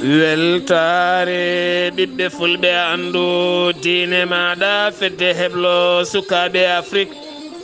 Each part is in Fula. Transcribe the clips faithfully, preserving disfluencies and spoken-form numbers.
Weltaare ɓiɓɓe fulɓe, anndu diine maaɗa, fedde heblo sukaaɓe Afrik.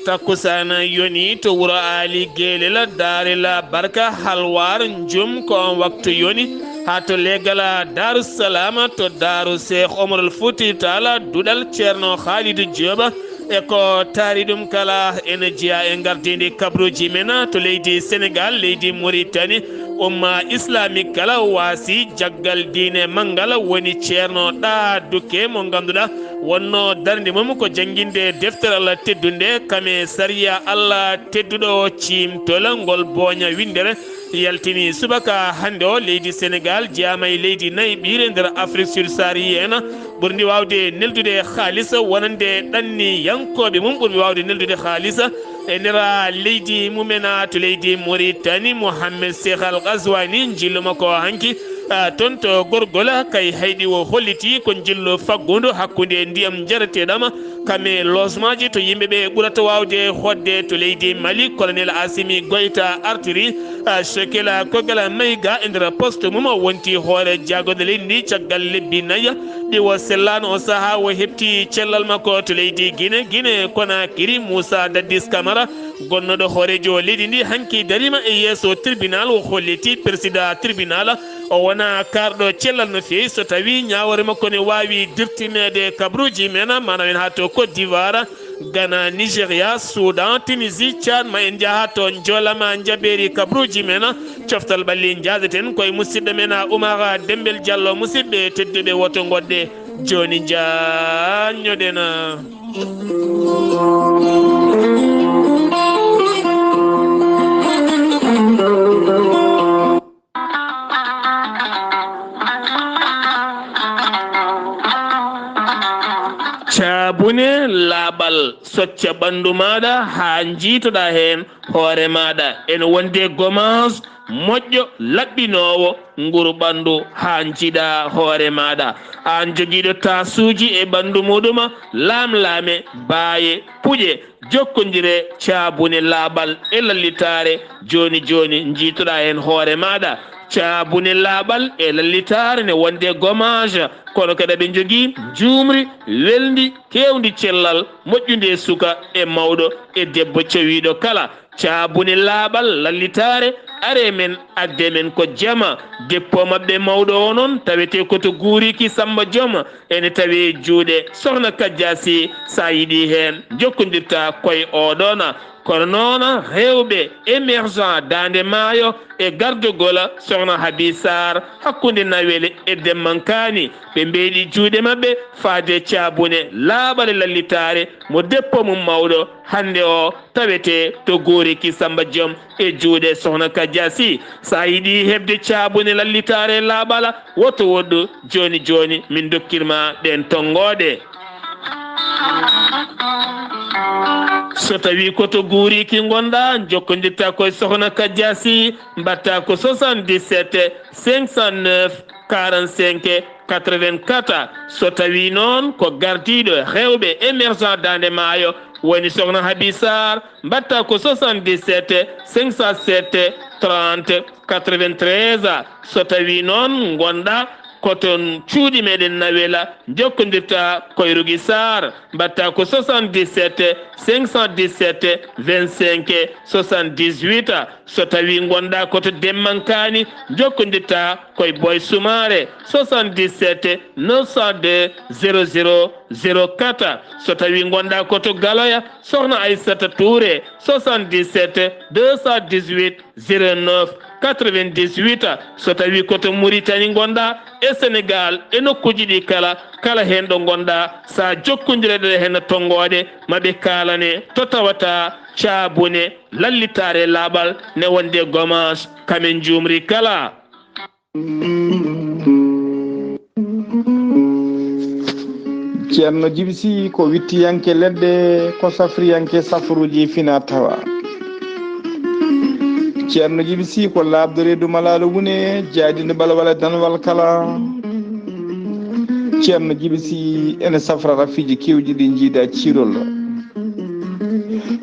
Takkusaan yoni to wuro Aali Geelel, Daarel Barka, Halwaar, Njum, ko on waktu yoni. Haa to leegal Daaru Salaam, to Daaru Seex Omarul Fuuti Taala, duɗal Ceerno Haalidu Jooba. E ko taari ɗum kala, ene jeyaa e ngardiindi kabruuji men to leydi Senegaal, leydi Muritani. Umma islamique kala waasi jaggal diine manngal, woni Ceerno Ɗaha Dukke, mo ngannduɗaa wonnoo darnde mum ko jannginde deftere Allah teddunde, kame sariya Allah tedduɗo o ciimtol ngol booña winndere. Yaltini subaka hannde o, leydi Senegaal jeyaama e leydi nayi ɓiire nder Afrik subsaharienne, ɓurndi waawde neldude haalis wonande ɗanniyankooɓe mum, ɓurɓe waawde neldude haalis e nder leydi mumen to leydi Muritani. Mohammed Seex Al Gazwani, njillu makko hanki, ah, toon to Gorgol, kay hayɗi o holliti ko njillu faggundu hakkunde ndiyam njareteeɗam, kame losmaaji to yimɓe ɓe ɓurata waawde hoɗde to leydi Mali. Colonel Asimi Goyta artiri, ah, Shekela Kogala Mayga e nder poste mum, wonti hoore jaagonde leydi ndi caggal lebbi nayi. Ɗi o sellaano o sahaa o heɓti cellal makko to leydi Gine, Gine Konakiri. Moussa Dadis Camara, gonnooɗo hooreejo leydi ndi, hanki dariima e yeeso tribunal, o holliti président tribunal o wonaa kaarɗo cellal no feewi. So tawii ñaawoore makko ne waawi dirtineede kabruuji men, maanaam en haa to Côte d'Ivoire, Ghana, Nigeria, Soudan, Tunisie, Tchad, ma en njaha to Njoolama, Njabeeri, kabruuji men. Coftal ɓalli njaadaten koye musidɗo men Oumar Dembel Diallo. Musidɓe tedduɓe, woto ngoɗɗe, jooni njaanñoɗen. Caabune laaɓal, socca ɓanndu maaɗa haa njiitoɗaa heen hoore maaɗa. Ene wonde gomaas moƴƴo, laɓɓinoowo nguru ɓanndu haa njiiɗaa hoore maaɗa. Aan jogiiɗo taasuuji e ɓanndu muɗum, laamlaame, baaye, puƴe, jokkondire caabune laaɓal e lallitaare. Jooni jooni njiitoɗaa heen hoore maaɗa. Caabune laaɓal e lallitaare ne wonde gomaas, kono kadi aɓe njogii njuumri welndi, keewndi cellal, moƴƴundi e suka e mawɗo e debbo cawiiɗo kala. Caabune laaɓal lallitaare, aree men, addee men ko jama. Dépôt maɓɓe mawɗo o noon tawetee ko to Guuriki Samba Joom, ene tawee juuɗe Sohna Kajja Sy. So a yiɗii heen, njokkondirtaa koye oo ɗoon. Kono noon, heewɓe émergent Daande Maayo e gardagol Sohna Habi Sarr hakkunde Nawel e Demmankaani, ɓe mbeeɗi juuɗe maɓɓe faade caabune laaɓal e lallitaare mo dépôt mum mawɗo hannde o tawetee to Guuriki Samba Joom e juuɗe Sohna Kajja Sy. So a yiɗii heɓde caabune lallitaare laaɓal, woto woɗɗu, jooni jooni min ndokkir ma ɗeen tonngooɗe. So tawii ko to Guuriki ngonɗaa, njokkondirtaa ko e Sohna Kajja Sy, mbaɗtaa ko soixante-dix-sept cinq cent neuf quarante-cinq quatre-vingt-quatre. So tawii noon ko gardiiɗo heewɓe émergent Daande Maayo, woni Sohna Habi Sarr, mbaɗtaa ko soixante-dix-sept cinq cent sept trente quatre-vingt-treize. So tawii noon ngonɗaa ko toon cuuɗi meɗen Nawel, njokkondirtaa ko e Rougui Sarr, mbaɗtaa ko soixante-dix-sept cinq cent dix-sept vingt-cinq soixante-dix-huit. So tawii ngonɗaa ko to Demmankaani, njokkondirtaa ko e Boy Soumaré, soixante-dix-sept neuf cent deux zéro zéro zéro quatre. So tawii ngonɗaa ko to Galoya, Sohna Aissata Touré, soixante-dix-sept deux cent dix-huit zéro neuf quatre-vingt-dix-huit. So tawii ko to Mauritanie ngonɗaa, e Sénégal, e nokkuuji ɗi kala, kala heen ɗo ngonɗaa, so a jokkondirat e heen tonngooɗe, ma ɓe kaalane to tawata caabune lallitaare laaɓal ne wonde gomaas, kamen njuumri kala. Ceerno Jibi Sy ko wittiyanke leɗɗe, ko safriyanke safruuji fina tawa. Ceerno Jibi Sy ko laaɓɗo reedu malaalo wune, jaaɗiiɗo ɓalwal e danwal kala. Ceerno Jibi Sy ene safra rafiiji keewɗi ɗi njiida ciirol.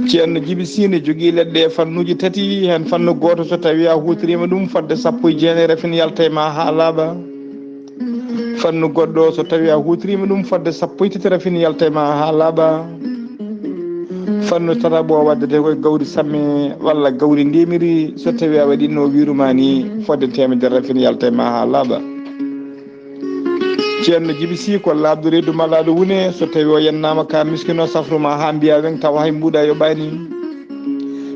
Ceerno Jibi Sy ne jogii leɗɗe e fannuuji tati, heen fannu gooto so tawii a huutoriima ɗum fodde sappo e jeenayi rafin yalta e ma haa laaɓa. Fannu goɗɗo, so tawi a huutoriima ɗum fodde sappo e tati rafin, yalta e ma haa laaɓa. Fannu tataɓo, waddete koye gawri samme walla gawri ndemiri, so tawi a waɗi no wiiruma ni, fodde teemedere rafin, yalta e ma haa laaɓa. Ceerno Jibi Si ko laaɓdu reedu malaaɗo wune, so tawi o yennaama ka miskino, safruma haa mbiya weŋ, tawa hay mbuuɗa yoɓaani.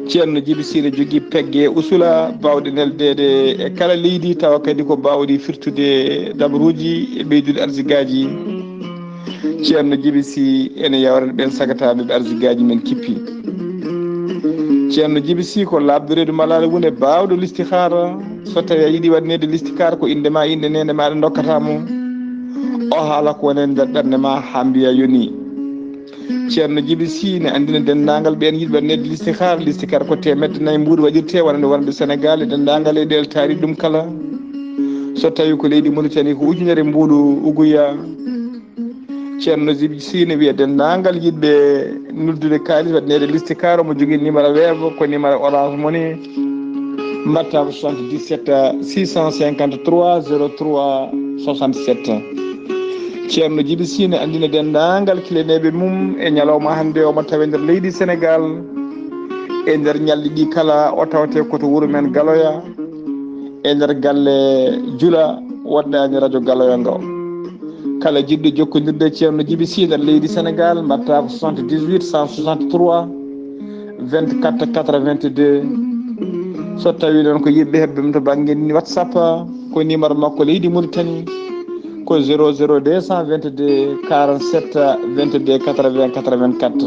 Ceerno Jibi Si ne jogii pegge usula baawɗe neldeede e kala leydi, tawa kadi ko baawɗi firtude dabaruuji e ɓeydude arsigaaji. Ceerno Jibi Si ene yawrana ɓeen sagataaɓe ɓe arsigaaji men kippi. Ceerno Jibi Si ko laaɓdu reedu malaaɗo wune, baawɗo listihaara. So tawi a yiɗi waɗneede listihaara, ko innde ma, innde neene maaɗa ndokkata mo. O haala ko woni e nder ɓernde ma haa mbiya yoni. Ceerno Jibi Si ne anndina denndaangal ɓeen yiɗɓe waɗneede listihaara. Listihaara ko teemedde nayi mbuuɗu waɗirte, wonande wonande Senegaal e denndaangal e ɗe taari ɗum kala. So tawi ko leydi Mauritanie, ko ujunere mbuuɗu uguya. Ceerno Jibi Si ne wiya denndaangal yiɗɓe noddude kaalis, waɗneede listihaara, mo jogii numéro Wave, ko numéro Orange Money, mbaɗta ko soixante-dix-sept six cent cinquante-trois zéro trois soixante-sept. Ceerno Jibi Si ne anndina denndaangal kilaneeɓe mum e ñalawma hannde o, mo tawe nder leydi Senegaal. E nder ñalɗi ɗi kala, o tawte ko to wuro men Galoya, e nder galle Jula, woɗɗaani radio Galoya ngo. Kala jiɗɗo jokkondirde e Ceerno Jibi Si nder leydi Senegaal, mbaɗta ko soixante-dix-huit cent soixante-trois vingt-quatre quatre-vingt-deux. So tawi noon ko yiɗɓe heɓde ɗum to bannge WhatsApp, ko numéro makko leydi Mauritanie, ko zéro zéro deux cent vingt-deux quarante-sept vingt-deux quatre-vingts quatre-vingt-quatre.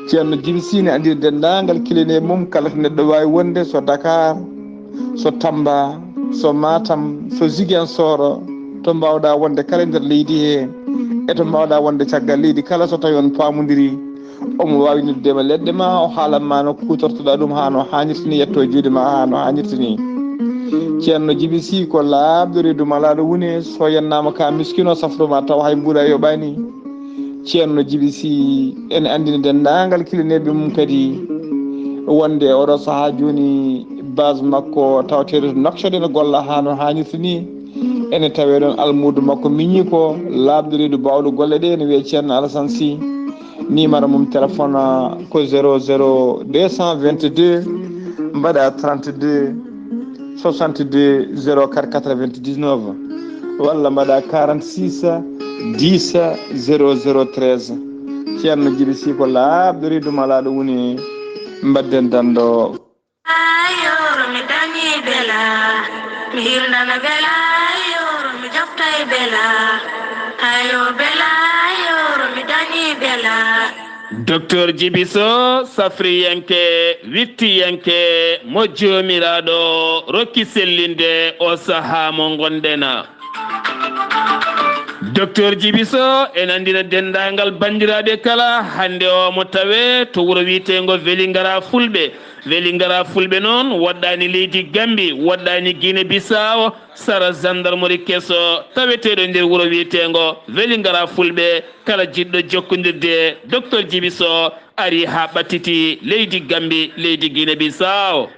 Ceerno Jibi Si ne anndina denndaangal kilaneeɓe mum, kala to neɗɗo waawi wonde, so Dakar, so Tamba, so Matam, so Ziguinchor, to mbaawɗa wonde kala nder leydi he, e to mbaawɗa wonde caggal leydi kala, so tawi on paamondiri, omo waawi noddude ma leɗɗe ma, o haalan ma no kuutortoɗa ɗum haa no haanirta ni, yetto e juuɗe ma haa no haanirta ni. Ceerno Jibi Si ko laaɓdu reedu malaaɗo wune, so yennaama ka miskino, safruma tawa hay mbuuɗa yoɓaani. Ceerno Jibi Si ene anndina denndaangal kilaneeɓe mum kadi wonde oɗo sahaa jooni base makko tawateeɗo to Nouakchott ene golla haa no haanirta ni. Ene tawee ɗoon almuudo makko miñiiko, laaɓdu reedu baawɗo golle ɗe, ene wiyee Ceerno Alassane Sy. Numéro mum téléphone ko zéro zéro deux cent vingt-deux, mbaɗa trente-deux soixante-deux zéro quatre quatre-vingt-dix-neuf, walla mbaɗa quarante-six dix zéro zéro treize. Ceerno Jibi Si ko laaɓdu reedu malaaɗo wune, mbaɗden danndo. Ayoro mi dañi bela, mi hirnana bela, ayoro mi joftay bela, ayo bela, ayoro mi dañi bela. Docteur Jibi Soh, safriyanke, wittiyanke, mo Joomiraaɗo rokki sellinde o sahaa mo ngonɗen. Docteur Jibi Soh ene anndina denndaangal banndiraaɓe kala, hannde o mo tawe to wuro wiyeteengo Welingara Fulɓe. Welingara Fulɓe noon woɗɗaani leydi Gambi, woɗɗaani Guinée Bissau, sara gendarmerie keso taweteeɗo nder wuro wiyeteengo Welingara Fulɓe. Kala jiɗɗo jokkondirde e Docteur Jibi Soh ari haa ɓattiti leydi Gambi, leydi Guinée Bissau.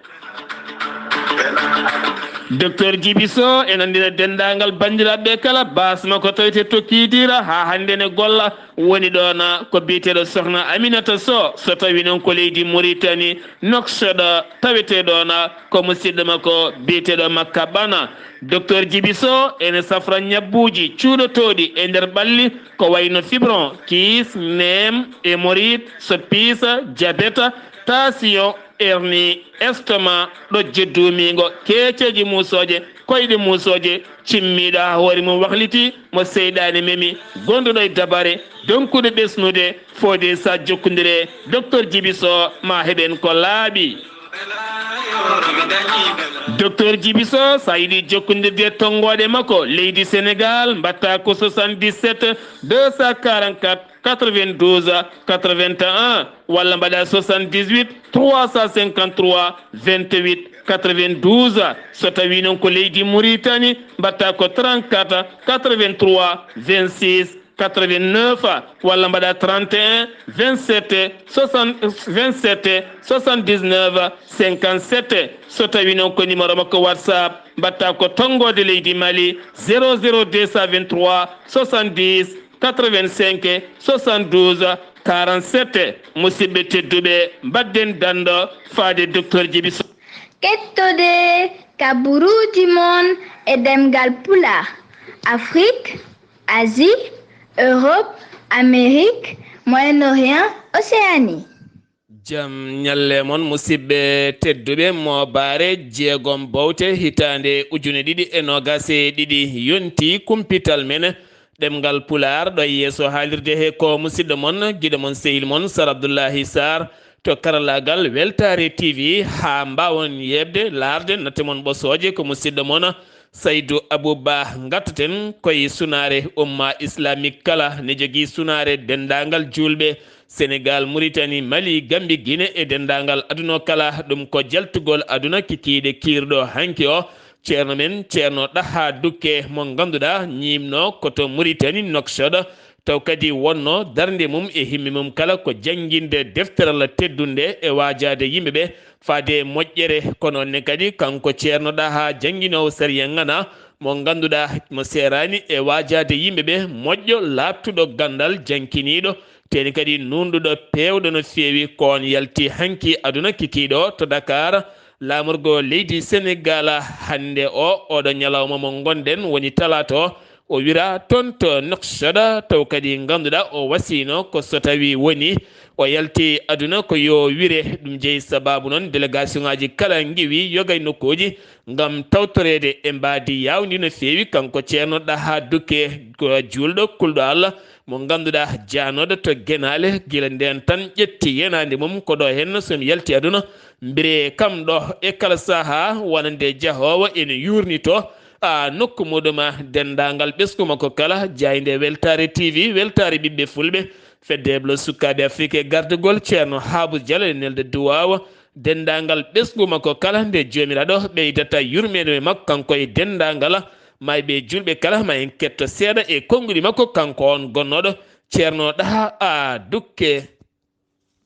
Docteur Jibi Soh ene anndina denndaangal banndiraaɓe kala, base makko tawetee to Kidira, haa hannde ne golla, woni ɗoon ko biyeteeɗo Sohna Aminata Soh, so tawi noon ko leydi Mauritanie, Nouakchott, tawetee ɗoon ko musidɗo makko biyeteeɗo Makka Bana. Docteur Jibi Soh ene safra ñabbuuji cuuɗotooɗi e nder ɓalli, ko wayno fibron, kyste, neem, hémorroïde, soppita, diabète, tension, hernie, estomac, ɗojje duumiingo, keeceeji muusooje, koyɗe muusooje, cimmiiɗo haa hoore mum wahliti, mo seyɗaane memi, gonduɗo e dabare, donkuɗo ɓesnude, fodde sa jokkondire, Docteur Jibi Soh, ma heɓen ko laaɓi. Docteur Jibi Soh, sa yiɗi jokkondirde e tonngooɗe makko, leydi Senegaal, mbaɗta ko soixante-dix-sept deux cent quarante-quatre quatre-vingt-douze quatre-vingt-un, walla mbaɗa soixante-dix-huit trois cent cinquante-trois vingt-huit quatre-vingt-douze. So tawi noon ko leydi Mauritanie, mbaɗta ko trente-quatre quatre-vingt-trois vingt-six quatre-vingt-neuf, walla mbaɗa trente et un vingt-sept soixante, vingt-sept soixante-dix-neuf cinquante-sept. So tawi noon ko numéro makko WhatsApp, Mbatta ko tonngoode leydi Mali, zéro zéro deux cent vingt-trois soixante-dix quatre-vingt-cinq soixante-douze quarante-sept. Musidɓe tedduɓe, mbadden danɗo faade Docteur Djiby Sow. Kettode kaburuuji mon e ɗemngal Pulaar, Afrik, Asie, Europe, Amérique, Moyen-Orient, Océanie. Jam ñalle mon, musidɓe tedduɓe. Moobaare jeegom bowte hitaande ujune ɗiɗi e noogas e ɗiɗi yonti kumpital men ɗemngal Pulaar. Ɗo e yeeso haalirde he ko musidɗo mon, giɗo mon, sehil mon, Sar Abdullahi Sarr. To karallaagal Weltaare T V, haa mbaawon yeeɓde, laarde, natte mon ɓosooje, ko musidɗo mon Saydu Abou Ba. Ngattoten koye sunaare umma islamique kala, ne jogii sunaare denndaangal juulɓe Senegaal, Muritani, Mali, Gambi, Gine e denndaangal aduna o kala. Ɗum ko jaltugol aduna kikiiɗe kiirɗo hanki o. Ceerno men, Ceerno Ɗaha Dukke, mo ngannduɗaa ñiiɓnoo ko to Muritani, Nouakchott, taw kadi wonnoo darnde mum e himme mum kala ko jannginde deftere Allah teddunde e waajaade yimɓe ɓe faade e moƴƴere. Kono ne kadi, kanko Ceerno Ɗaha, jannginoowo sariya ŋana, mo ngannduɗaa mo seeraani e waajaade yimɓe ɓe moƴƴo, laaɓtuɗo ganndal, jankiniiɗo, teeni kadi nuunɗuɗo, peewɗo no feewi, ko oon yalti hanki aduna kikiiɗo to Dakar, laamorgo leydi Senegaal. Hannde o, oɗo ñalawma mo ngonɗen woni talaata o, o wira toon to Nouakchott, taw kadi ngannduɗaa o wasiino ko so tawi woni o yalti aduna ko yo wire. Ɗum jeyi sabaabu noon délégation ŋaaji kala ngiwi yoga e nokkuuji ngam tawtoreede e mbaadi yaawndi no feewi. Kanko Ceerno Ɗaha Dukke, ko juulɗo, kulɗo Allah, mo ngannduɗaa jaanooɗo to genaale, gila ndeen tan ƴetti yenaande mum. Ko ɗo heen so mi yalti aduna, mbire kam ɗo e kala sahaa, wonande jahoowo ene yuurnitoo, a, nokku muɗum, a, denndaangal ɓesngu makko kala, jaaynde Weltaare T V, Weltaare Ɓiɓɓe Fulɓe, Fedde Heblo Sukaaɓe Afrik e gardagol Ceerno Haabus Jalal e nelde duwaawa, denndaangal ɓesngu makko kala, nde Joomiraaɗo ɓeydata yurmeende e makko, kanko e denndaangal maayɓe juulɓe kala. Ma en ketto seeɗa e konnguɗi makko, kanko on gonnooɗo Ceerno Ɗaha A Dukke.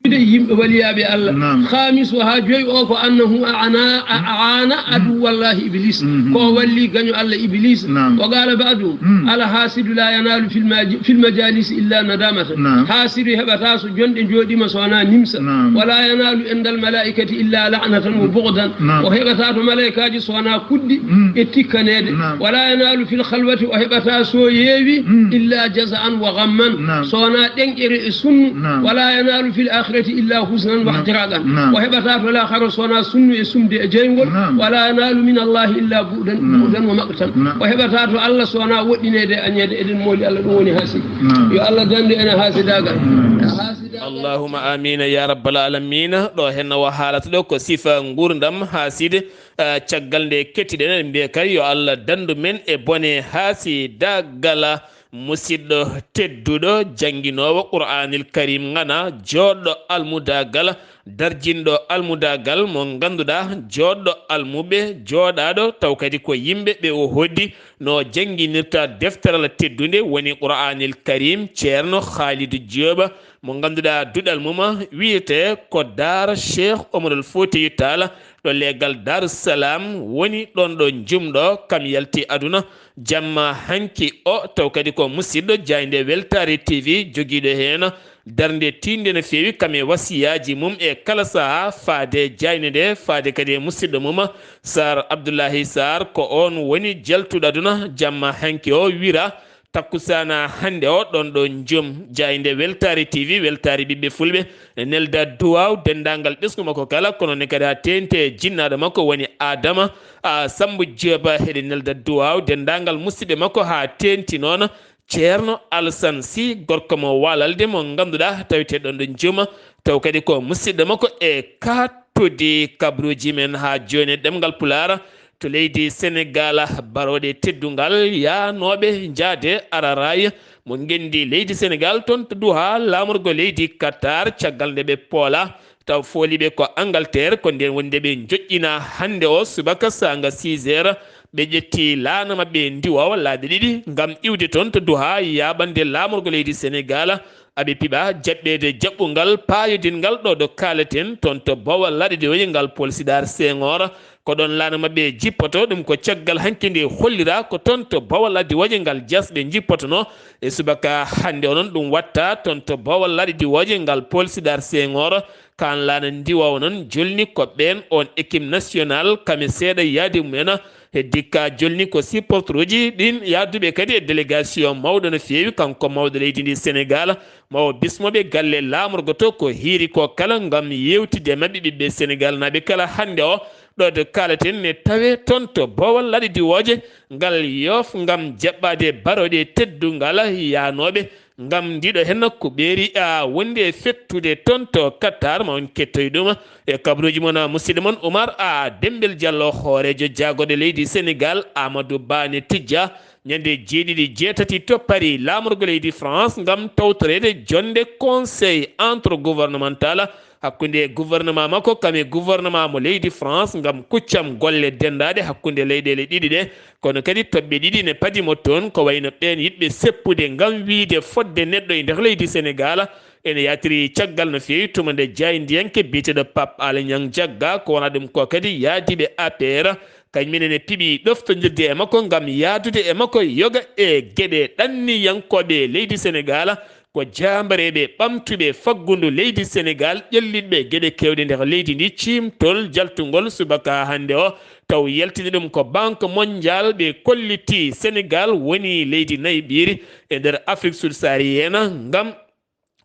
Yimɓe waliyaaɓe Allah. Naam. Khamis o haa joyi o ko annahu aana, a-, aana aduwallahi Iblis. Mm. Ko o walli gaño Allah Iblis. Naam. O qaala ba'du, mm, al hasidu la yanalu fil maji-, fil majalis illa nadamata. Naam. Hasidu heɓata so jonɗe jooɗiima so wonaa nimsa. Naam. Wala yanalu indal malaikati illa la'natan wa bughdan. Naam. O heɓata to malaikaaji so wonaa kuɗdi, mm, e tikkaneede. Naam. Wala yanalu fil khalwati, o heɓata so yeewi, mm, illa jaza'an wa ghamman. Naam. So wonaa ɗenƴere e sunnu. Naam. Wala yanalu fil akhirati illa husnan wa, naam, ihtiraqan. Naam. O heɓata to laakhara so wonaa sunnu e sumde e jeyngol. Naam. Wala yanalu min Allahi illa bu'dan, naam, bu'dan wa maqtan. Naam. O heɓata to Allah so wonaa woɗɗineede e añeede. Eɗen mooli Allah, ɗum woni haasidi. Naam. Yo Allah dandu en e haasidaagal. Naam. Haasida- Allahumma amina ya rabbal alamina. Ɗo henna o haalata ɗo ko sifa nguurndam haaside. Eh, caggal nde kettiɗen, en mbiya kay yo Allah dandu men e bone haasidaagal. Musidɗo tedduɗo, jannginoowo Qur'aanil Kariim ŋana, jooɗɗo almudaagal, darjinɗo almudaagal mo ngannduɗaa, jooɗɗo almuɓe, jooɗaaɗo taw kadi ko yimɓe ɓe o hoddi no jannginirta deftere Allah teddunde woni Qur'aanil Kariim, Ceerno Khaalidu Jooba, mo ngannduɗaa duɗal mum wiyetee ko Daara Cheikh Omarul Foutiyou Tall, ɗo leegal Daaru Salaam woni, ɗoon ɗo jumɗo kam yalti aduna jamma hanki o, taw kadi ko musidɗo jaaynde Weltaare T V, jogiiɗo heen darnde tiiɗnde no feewi kam e wasiyaaji mum e kala sahaa faade jaaynde nde, faade kadi e musidɗo mum Sar Abdullahi Sar, ko oon woni jaltuɗo aduna jamma hanki o, wira takkusaana hannde o, ɗoon ɗo joom jaaynde Weltaare T V, Weltaare Ɓiɓɓe Fulɓe, nelda duwaaw denndaangal ɓesngu makko kala, kono ne kadi haa teeŋti e jinnaaɗo makko woni Adama, a, Sammbo Jooba, eɗen nelda duwaaw denndaangal musidɓe makko haa teeŋti noon Ceerno Alsan Si, gorko mo Waalalde mo ngannduɗaa tawetee ɗoon ɗo jooma, taw kadi ko musidɗo makko e kattudi kabruuji men haa jooni e ɗemngal Pulaar. To leydi Senegaal, barooɗe teddungal yaanooɓe njaade araraay mo ngenndi leydi Senegaal toon to duhaa laamorgo leydi Qatar, caggal nde ɓe poola taw fooliiɓe ko Angleterre, ko ndeen woni nde ɓe njoƴƴina hannde o subaka saanga six heures, ɓe ƴetti laana maɓɓe ndiwoowa laabi ɗiɗi ngam iwde toon to duhaa yaaɓande laamorgo leydi Senegaal, aɓe piɓa jaɓɓeede jaɓɓungal paayodingal ɗo ɗo kaaleten toon to Bawal laaɗe ɗiɗi ngal Paul Sidar Senghor, Ko ɗoon laana maɓɓe jippoto, ɗum ko caggal hanki nde hollira ko toon to Bawol Laaɗe Diwooje ngal jasɓe njippotonoo. E subaka hannde o noon ɗum watta toon to Bawol Laaɗe Diwooje ngal Paul Sédar Senghor, kaan laana ndiwoowo noon jolni ko ɓeen, oon équipe national, kame seeɗa yaadi mum en. Heddii ka jolni ko supporteruuji ɗiin yahduɓe kadi e délégation mawɗo no feewi, kanko mawɗo leydi ndi Senegaal, ma o bismo ɓe galle laamorgo to ko hiiri ko kala ngam yeewtidde e maɓɓe ɓiɓɓe Senegaalnaaɓe kala hannde o. Ɗo to kaalaten ne tawee toon to Bawol Laaɗe Diwooje ngal Yoof ngam jaɓɓaade barooɗe teddungal yahnooɓe ngam ndiɗo heen kuɓeeri a wonde e fettude toon to Qatar, ma on kettoy ɗum. E kabaruuji mon, musidɗo mon Oumar A Dembel Diallo, hooreejo jaagorɗe leydi Senegaal, Amadou Ba ne tijja ñande jeeɗiɗi, jeetati to Paris, laamorgo leydi France, ngam tawtoreede jonnde conseil entre gouvernemental hakkunde gouvernement makko kam e gouvernement mo leydi France ngam kuccam golle denndaaɗe hakkunde leyɗeele ɗiɗi ɗe. Kono kadi toɓɓe ɗiɗi ne padi mo toon, ko wayno ɓeen yiɗɓe seppude ngam wiyde fotde neɗɗo e nder leydi Senegaal. Ene yatiri caggal no feewi tuma nde jaayndiyanke biyeteeɗo Pape Alé Niang Diagga, ko wona ɗum ko kadi yaadiiɓe A P R, kañum ene piɓi ɗoftondirde e makko ngam yahdude e makko yoga e geɗe ɗanniyankooɓe leydi Senegaal. Ko jaambareeɓe ɓamtuɓe faggundu leydi Senegaal, ƴellitɓe geɗe keewɗe nder leydi ndi, ciimtol jaltungol subaka hannde o, taw yaltini ɗum ko Banque Mondiale, ɓe kolliti Senegaal woni leydi nayiɓiiri e nder Afrique subsaharienne ngam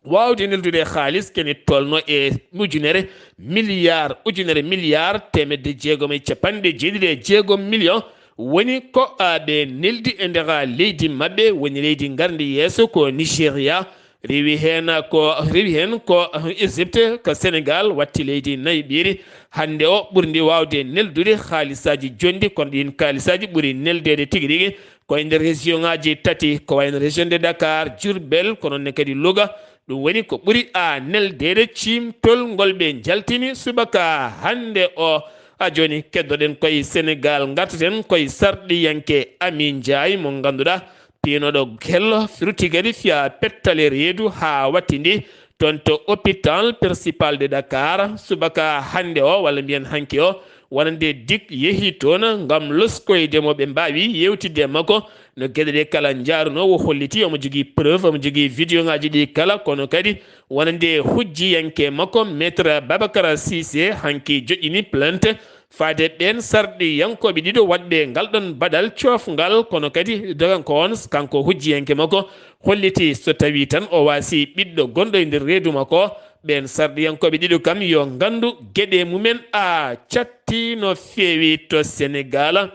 waawde neldude haalis kene tolno e ujunere milliard, ujunere milliard teemedde jeegom e capanɗe jeeɗiɗi e jeegom million woni ko, a, ɓe neldi e nder leydi maɓɓe, woni leydi ngarndi yeeso ko Nigeria, rewi heen ko, rewi heen ko Égypte, ko Senegaal watti leydi nayiɓiiri. Hannde o ɓurndi waawde neldude haalisaaji jonɗi, kono ɗiin haalisaaji ɓuri neldeede tigi rigi ko e nder région ŋaaji tati, ko wayno région de Dakar, Diourbel, ko noon ne kadi Louga. Ɗum woni ko ɓuri a neldeede ciimtol ngol ɓe njaltini subaka hannde o. A jooni keddoɗen koye Senegaal, ngartaten koye sarɗiyanke Amin Njaay mo ngannduɗaa piinooɗo hello firti kadi fiya pettale reedu haa wattindi toon to hôpital principal de Dakar subaka hannde o, walla mbiyen hanki o, wonande dik yehi toon ngam loskoyde mo ɓe mbaawi yeewtidde e makko no geɗe ɗe kala njaarunoo. O holliti omo jogii preuve, omo jogii vidéo ŋaaji ɗi kala, kono kadi wonande hujjiyanke makko Maître Babacar Cissé hanki joƴƴini plainte faade ɓeen sarɗiyankooɓe ɗiɗo waɗɓe ngal ɗon baɗal coofngal, kono kadi dogan ko on, kanko hujjiyanke makko holliti so tawii tan o waasi ɓiɗɗo gonɗo e nder reedu makko, ɓeen sarɗiyankooɓe ɗiɗo kam yo nganndu geɗe mumen a catti no feewi to Senegaal.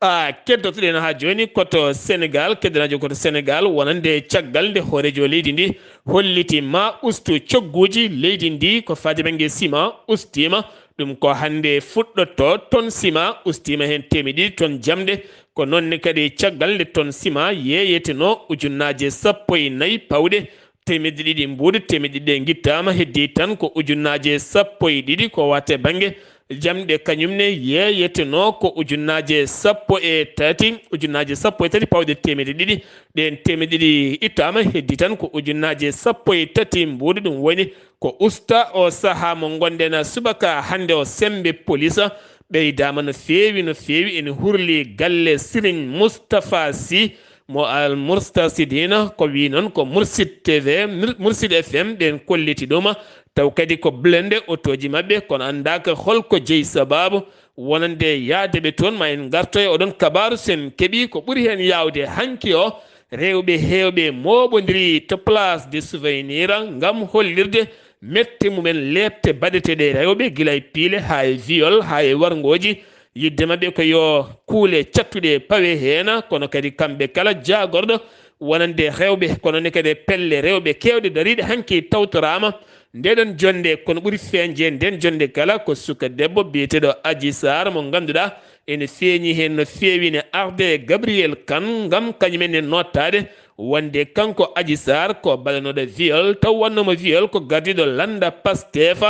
A keddotoɗen haa jooni ko to Senegaal, keddanaajo ko to Senegaal, wonande caggal nde hooreejo leydi ndi holliti ma ustu cogguuji leydi ndi ko faade bannge sima ustiima. Ɗum ko hannde fuɗɗoto, ton sima ustiima heen teemedde ɗiɗi ton jamɗe. Ko noon ne kadi caggal nde ton sima yeeyetenoo ujunnaaje sappo e nayi pawɗe teemedde ɗiɗi mbuuɗu, teemedde ɗiɗi ɗe ngittaama, heddii tan ko ujunnaaje sappo e ɗiɗi ko wate bannge jamɗe, kañum ne yeeyetenoo ko ujunnaaje sappo e tati, ujunnaaje sappo e tati pawɗe teemedde ɗiɗi. Ɗeen teemedde ɗiɗi ittaama, heddii tan ko ujunnaaje sappo e tati mbuuɗu. Ɗum woni ko usta o sahaa mo ngonɗen subaka hannde o, semmbe polis ɓeydaama no feewi, no feewi. Ene hurli galle Serigne Moustapha Sy mo Al Moustarchidine, ko wi noon ko Mourchid T V, Mour-, Mourchid F M, ɓeen kolliti ɗum. Taw kadi ko blende otooji maɓɓe, kono anndaaka hol ko jeyi sabaabu wonande yahde ɓe toon. Ma en ngarto e oɗon kabaaru, so en keɓii ko ɓuri heen yaawde hanki o. Rewɓe heewɓe mooɓondiri to Place des Souvenirs ngam hollirde mette mumen, leepte baɗeteeɗe rewɓe, gila e piile haa e viol, haa e warngooji. Yiɗde maɓɓe ko yo kuule cattuɗe pawe heen, kono kadi kamɓe kala jaagorɗo wonande rewɓe, kono ne kadi e pelle rewɓe keewɗe dariiɗe hanki tawtoraama ndeɗon jonnde, kono ɓuri feeñde nden jonnde kala ko suka debbo biyeteeɗo Adji Sarr mo ngannduɗaa ene feeñi heen no feewi ne arde e Gabriel Kane ngam kañum en ne nottaade wonde kanko Adji Sarr ko baɗanooɗo viol, taw wonnoomo viol ko gardiiɗo lannda Pastef.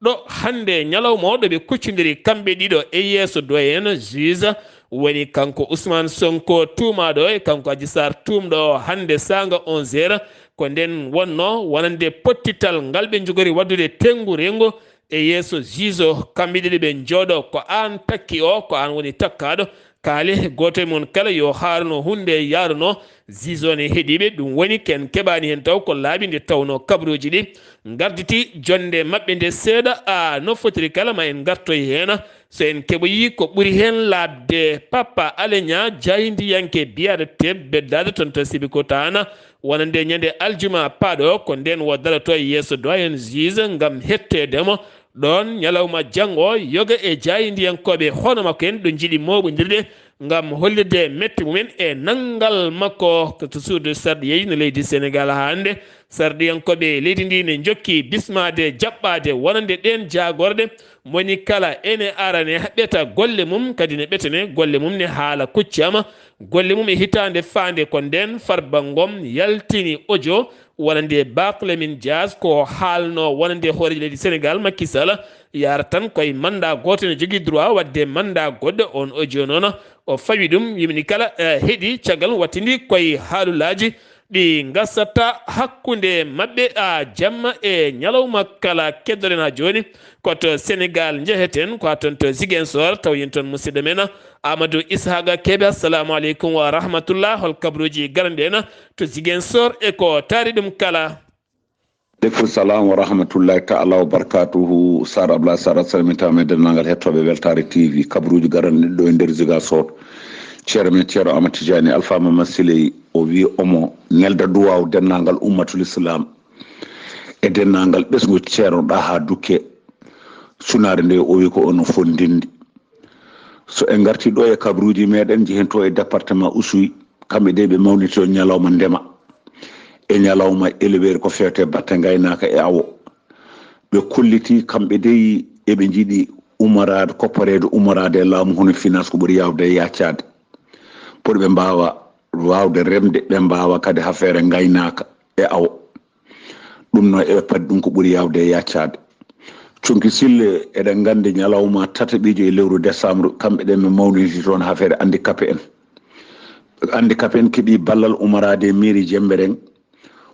Ɗo hannde ñalawma o ɗo ɓe kuccondiri kamɓe ɗiɗo e yeeso doyen juge, woni kanko Ousmane Sonko tuumaaɗo e kanko Adji Sarr tuumɗo o hannde saanga onze heures. Ko nden wonnoo wonande pottital ngal ɓe njogori waɗdude tenngu renngu e yeeso juge o, kamɓe ɗiɗi ɓe njooɗo, ko aan takki o, ko aan woni takkaaɗo. Kaali gooto e mon kala yo haaruno huunde yaaruno juge o ne heɗiiɓe. Ɗum woni ken keɓaani heen taw ko laaɓi nde tawnoo kabaruuji ɗi ngarditi jonnde maɓɓe nde seeɗa, a, no fotiri kala ma en ngartoy heen. So en keɓoyii ko ɓuri heen laaɓde, Papa Alé Niang, jaayndiyanke biyaaɗo Teeb, beddaade toon to Sébikotane, wonande ñande aljuma paaɗo, ko ndeen o darotoo e yeeso doyen juge ngam hetteede mo ɗoon ñalawma janngo, yoga e jaayndiyankooɓe hono makko en ɗo njiɗi mooɓondirde ngam hollirde mette mumen e nanngal makko to suudu sarɗiyeeji no leydi Senegaal. Haa hannde, sarɗiyankooɓe leydi ndi ne njokki bismaade, jaɓɓaade wonande ɗeen jaagorɗe. Moni kala ene ara ne ɓeta golle mum, kadi ne ɓetane golle mum ne haala kuccama. Golle mum e hitaande faande ko ndeen Farba Ngom yaltini audio wonande Barthélémy Dias ko haalno wonande hooreejo leydi Senegaal Macky Sall yaara tan koye mandat gooto, ne jogii droit waɗde mandat goɗɗo. On audio noon o fawi ɗum, yimini kala, eh, heɗi caggal wattindi koye haalulaaji ɗi ngasata hakkunde maɓɓe, a, jamma e ñalawma kala. Keddoɗen haa jooni ko to Senegaal njeheten, ko haa toon to Ziguinchor, tawoyen toon musidɗo men Amadou Ishaqa Kebe. Assalamu aleykum wa rahmatullah. Hol kabaruuji garanɗi en to Ziguinchor e ko taari ɗum kala? Aleykum salam wa rahmatullahi taala wa barakatuhu. Sar Abla Sar, a salmintaama e denndaangal hettooɓe Weltaare T V. Kabaruuji garanɗi ɗo e nder Ziguinchor. Ceerno men Ceerno Amadou Tidiane Alpha Mama Siley, o wi omo nelda duwaaw denndaangal ummatul Islam e denndaangal ɓesngu Ceerno Ɗaha Dukke. Sunaare nde o wi ko ono fondinde. So en ngartii ɗo e kabaruuji meɗen, njehen to e département Oussouye, kamɓe de ɓe mawniti o ñalawma ndema e ñalawma éleveur ko fewte batte ngaynaaka e awo. Ɓe kolliti kamɓe dey eɓe njiɗi umoraade, kopporeede umoraade e laamu hono finance ko ɓuri yaawde e yaccaade. Pour ɓe mbaawa waawde remde, ɓe mbaawa kadi affaire ngaynaaka e awo. Ɗum noon eɓe padi ɗum ko ɓuri yaawde e yaccaade. Conki Sille, eɗen nganndi ñalawma tataɓiijo e lewru décembre, kamɓe ɗen ɓe mawniti toon affaire handicapé en. Handicapé en keɓi ballal umoraade e mairie Jembereng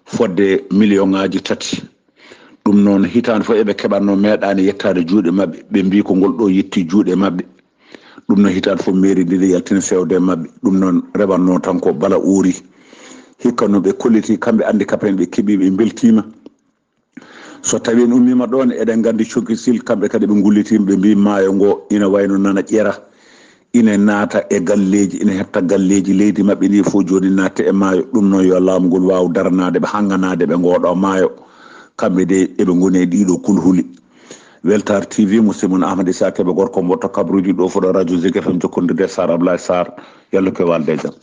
fodde million ŋaaji tati. Ɗum noon hitaande fof eɓe keɓatno, meeɗaani yettaade juuɗe maɓɓe. Ɓe mbii ko ngol ɗo yetti juuɗe maɓɓe. Ɗum noon hitaande fof mairie ndi ne yaltina fewde e maɓɓe. Ɗum noon rewanno tan ko bala uuri. Hikka no ɓe kolliti kamɓe handicapé en, ɓe keɓi, ɓe mbeltiima. So tawii en ummiima ɗoon, eɗen nganndi Conki Sil, kamɓe kadi ɓe ngullitiima, ɓe mbii maayo ngo ina wayno nana ƴera, ina naata e galleeji, ina hepta galleeji leydi maɓɓe ndi fof, jooni naatte e maayo. Ɗum noon yo laamu ngol waaw daranaade ɓe, hannganaade ɓe ngoo ɗoo maayo. Kamɓe de eɓe ngoni e ɗii ɗoo kulhuli. Weltaare T V, musidɗo mon Ahmad Issa Kebe, gorko mbo to kabaruuji ɗo fuɗo radio Zik F M, jokkondirde Sar Ablaye Sar. Yalla ko e waalde e jam.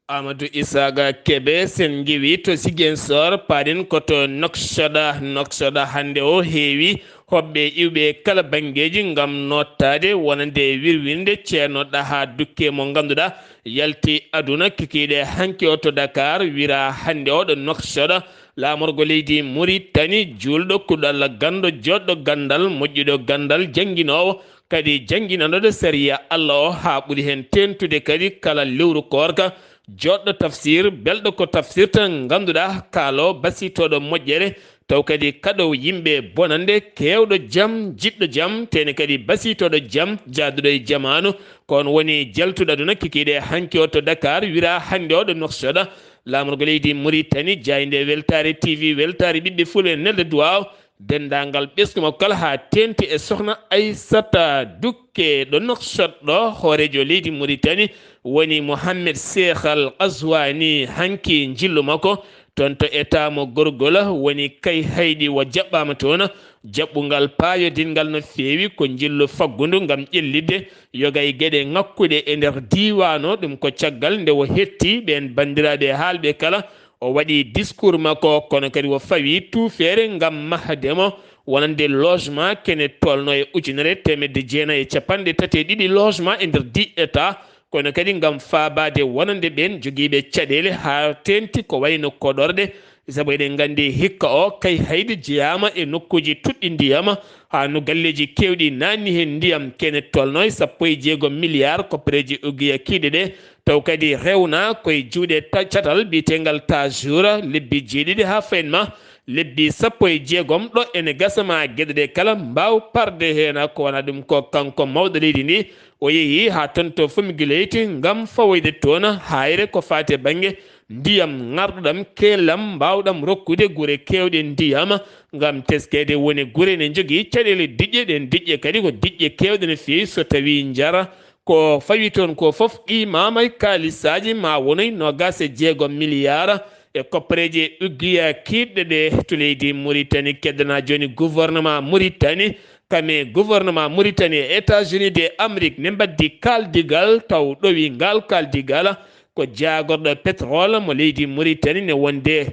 Amadou Isaaga Kebe, sen ngewi to Ziguinchor, paaɗen ko to Nouakchott. Nouakchott hannde o heewi hoɓɓe iwɓe kala banngeeji ngam noottaade wonande wirwirnde Ceerno Ɗaha Dukke mo ngannduɗaa yalti aduna kikiiɗe hanki o to Dakar, wira hannde o ɗo Nouakchott. Laamorgo leydi Muritani, juulɗo, kuɗɗo Allah, ganndo, joɗɗo ganndal, moƴƴuɗo ganndal, jannginoowo, kadi jannginanɗo sariya Allah o, haa ɓuri heen teeŋtude kadi kala lewru koorka, joɗɗo tafsir, belɗo ko tafsirta, ngannduɗaa, kaalo, basiytooɗo moƴƴere, taw kadi kaɗo yimɓe bonande, keewɗo jam, jiɗɗo jam, teene kadi basiytooɗo jam, jaaduɗo e jamaanu, ko on woni jaltuɗo aduna kikiiɗe hanki o to Dakar, wira hannde o ɗo Nouakchott. Laamorgo leydi Muritani, jaaynde Weltaare T V, Weltaare Ɓiɓɓe Fulɓe, nelde duwaaw denndaangal ɓesngu makko kala, haa teeŋti e sohna Aysata Dukke ɗo Nouakchott ɗo. Hooreejo leydi Muritani woni Mohammed Seekhal Qazwani, hanki njillu makko toon to Etaa mo Gorgol woni Kayhayɗi, o jaɓɓaama toon. Jaɓɓungal paayodinngal no feewi, ko njillu faggundu ngam ƴellitde yoga e geɗe ŋakkuɗe e nder diiwaan o. Ɗum ko caggal nde o hetti ɓeen banndiraaɓe haalɓe kala, o waɗi discours makko, kono kadi o fawi tuufeere ngam mahde mo wonande logement kene tolno e ujunere teemedde jeenayi e capanɗe tati e ɗiɗi logement e nder dix Etats, kono kadi ngam faabaade wonande ɓeen jogiiɓe caɗeele haa teeŋti ko wayno koɗorɗe, sabu eɗen nganndi hikka o Kayhayɗi jeyaama e nokkuuji tuɗɗi ndiyam, haa no galleeji keewɗi naatni heen ndiyam, kene tolno e sappo e jeego milliard koppareeji Ougouya kiiɗe ɗe, taw kadi rewna koye juuɗe ta-, catal biyeteengal Tajour, lebbi jeeɗiɗi haa fayin ma lebbi sappo e jeegom ɗo ene gasa ma geɗe ɗe kala mbaaw parde heen. Ko wona ɗum ko kanko mawɗo leydi ndi, o yehi haa toon to Fumigileyti ngam fawoyde toon haayre ko faati e bannge ndiyam ŋarɗuɗam, keelɗam, mbaawɗam rokkude gure keewɗe ndiyam ngam teskeede woni gure ne njogii caɗeele diƴƴe. Ɗeen diƴƴe kadi ko diƴƴe keewɗe no feewi, so tawii njara ko fawi toon ko fof qiimaama e kaalisaaji ma wonoy noogaas e jeego miliyaar e koppareeji e uggiya kiiɗɗe ɗe to leydi Muritani. Keddana jooni gouvernement Muritani, kame gouvernement Muritani e États-Unis de Amérique ne mbaddi kaaldigal taw ɗowi ngal kaaldigal ko jaagorɗo pétrole mo leydi Muritani ne wonde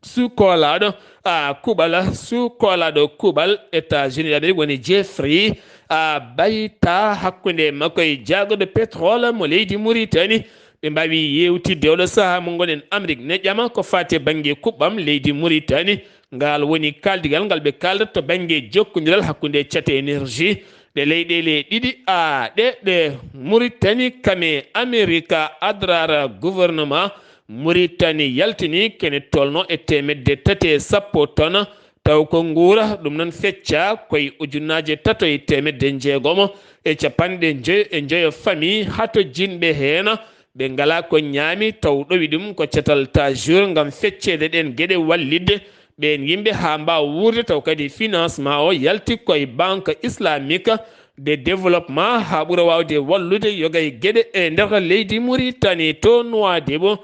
sous koolaaɗo, a, kuuɓal, sous koolaaɗo kuuɓal États-Unis d'Amérique woni Jeffrey, a, Bayta, hakkunde makko e jaagorɗo pétrole mo leydi Muritani. Ɓe mbaawi yeewtidde oɗo sahaa mo ngonɗen Amérique ne ƴama ko faati e bannge kuɓɓam leydi Muritani. Ngal woni kaaldigal ngal ɓe kaaldat to bannge jokkondiral hakkunde cate énergie ɗe leyɗeele ɗiɗi, a, ɗe, ɗe Muritani kame Amerika adrara gouvernement Muritani yaltini kene tolno e teemedde tati e sappo ton, taw ko nguura ɗum noon fecca koye ujunnaaje tato e teemedde njeegomo e capanɗe njoyo e njoyo famille hatojinɓe heen. Ɓe ngalaa ko ñaami, taw ɗowi ɗum ko catal ta jour ngam fecceede ɗeen geɗe wallitde ɓeen yimɓe haa mbaawa wuurde, taw kadi financement o yalti koye Banque Islamique de Développement haa ɓura waawde wallude yoga e geɗe e nder leydi Muritani to Nuwaadibu.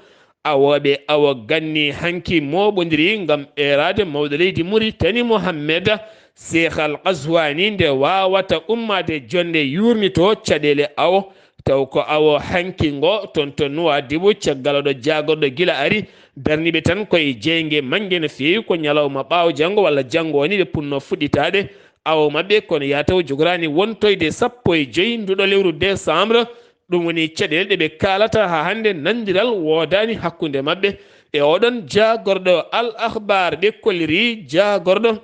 Awooɓe awo ganni hanki mooɓondiri ngam eeraade mawɗo leydi Muritani Mohammed Seex Al Qaswaani nde waawata ummaade jonnde yuurnitoo caɗeele awo. Taw ko awo hanki ngo toon to Nuwaadibu caggal oɗo jaagorɗo gila ari darniiɓe tan koye jeynge mannge no feewi ko ñalawma ɓaawo janngo walla janngo woni ɓe punnoo fuɗɗitaade awo maɓɓe kono yaa taw jogoraani wontoyde sappo e joyi nduɗo lewru décembre. Ɗum woni caɗeele ɗe ɓe kaalata haa hannde nanndiral woodaani hakkunde maɓɓe e oɗon jaagorɗo Al Akhbar ɓe kolliri jaagorɗo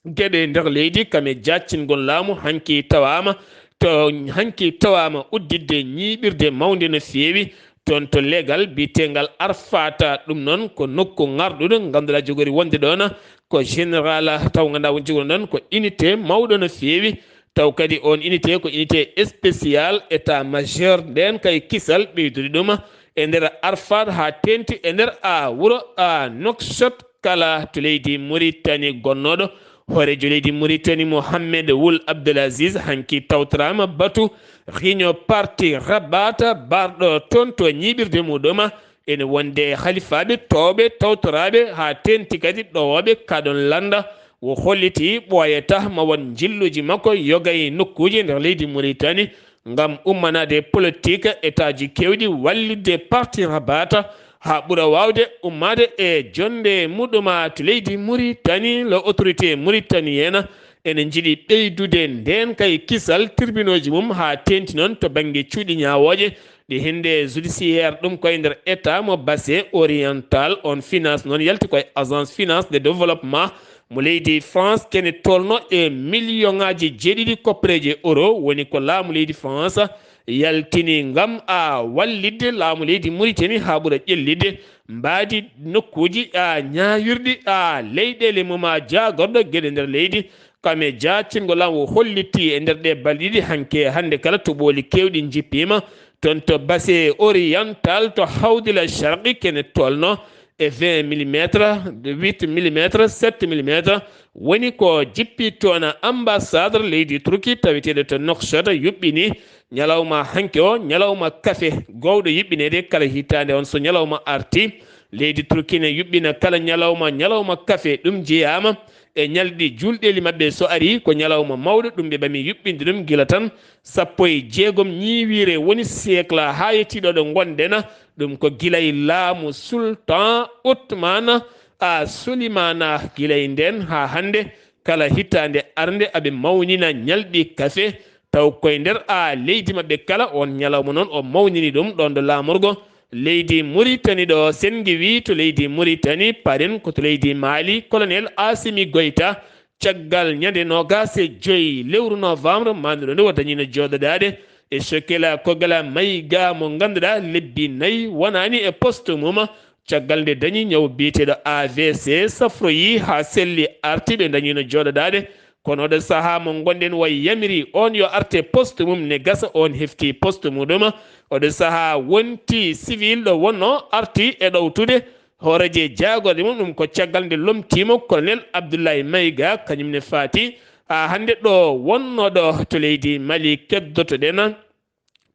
geɗe nder leydi kam e jaccingol laamu hanki tawaama to hanki tawaama udditde ñiiɓirde mawnde no feewi toon to legal biyetengal Arfata. Ɗum noon ko nokku ŋarɗuɗo ngannduɗaa jogori wonde ɗoon ko général taw ngannduɗaa won jogori ɗoon ko unité mawɗo no feewi. Taw kadi oon unité ko unité spécial état majeur nden kay kisal ɓeydude ɗum e nder Arfat haa teenti e nder a wuro a Nouakchott kala to leydi Muritani gonnooɗo. Hooreejo leydi Muritani Mohammed Wul Abdelaziz hanki tawtoraama batu réunion parti Rabat barɗo toon to ñiiɓirde muɗum ene wonde halifaaɓe toowɓe tawtoraaɓe haa teenti kadi ɗowooɓe kaɗon lannda. O holliti ɓooyata ma won njilluuji makko yoga e nokkuuji nder leydi Muritani ngam ummanaade politik etaaji keewɗi wallitde parti Rabat haa ɓura waawde ummaade e jonnde muɗum to leydi Muritani. Le autorité mauritanienne ene njiɗi ɓeydude ndeen kay kisal tribunauji mum haa teenti noon to bannge cuuɗi ñaawooje ɗi hinde judiciaire ɗum koye nder état mo Basse Oriental. On finance noon yalti koye agence finance de développement mo leydi France kene tolno e million ngaji jeeɗiɗi koppereje euro woni ko laamu leydi France yaltini ngam a wallitde laamu leydi Muritani haa ɓura ƴellitde mbaadi nokkuuji a ñaawirɗi a leyɗeele mum a jaagorɗo geɗe nder leydi. Kam e jaacingol am o hollitii e nder ɗee balɗe ɗiɗi hanke hannde kala toɓooli keewɗi njippiima toon to Basse Oriental to Hawdila Sharqi kene tolno e vingt millimétres, huit millimétres, sept millimétres woni ko jippi toon. Ambassade leydi Turki taweteeɗo to Nouakchott yuɓɓini ñalawma hanke o ñalawma kafe gowɗo yuɓɓineede kala hitaande on so ñalawma arti leydi Turki ne yuɓɓina kala ñalawma ñalawma kafe ɗum jeyaama e ñalɗi juulɗeeli maɓɓe so ari ko ñalawma mawɗo ɗum ɓe ɓami yuɓɓinde ɗum gila tan sappo e jeegom ñiiwiire woni siekla haa yettiiɗo ɗo ngonɗen. Ɗum ko gila e laamu sultan Ottoman a Solimana gila e ndeen haa hannde kala hitaande arnde aɓe mawnina ñalɗi kafe taw koye nder a leydi maɓɓe kala on ñalawma noon o mawnini ɗum ɗoon ɗo laamorgo leydi Muritani ɗo senngi wi to leydi Muritani parin ko to leydi Maali colonel Asimi Goyta caggal ñande noogaas e joy lewru novembre manduɗo nde o dañino jooɗodaade e Sokela Kogala Mayiga mo ngannduɗaa lebbi nayi wonaani e poste mum Caggal nde dañi ñaw biyeteeɗo A V C safroyi haa selli, arti, ɓe dañino jooɗodaade. Kono oɗo sahaa mo ngonɗen, o yamiri oon yo arte poste mum, ne gasa oon hefti poste muɗum. Oɗo sahaa wonti civil ɗo wonno, arti e ɗowtude hooreeje jaagorɗe mum. Ɗum ko caggal nde lomtiimo Colonel Abdoulaye Maïga, kañum ne faati haa hannde ɗo wonnoɗo to leydi Mali. Keddotoɗen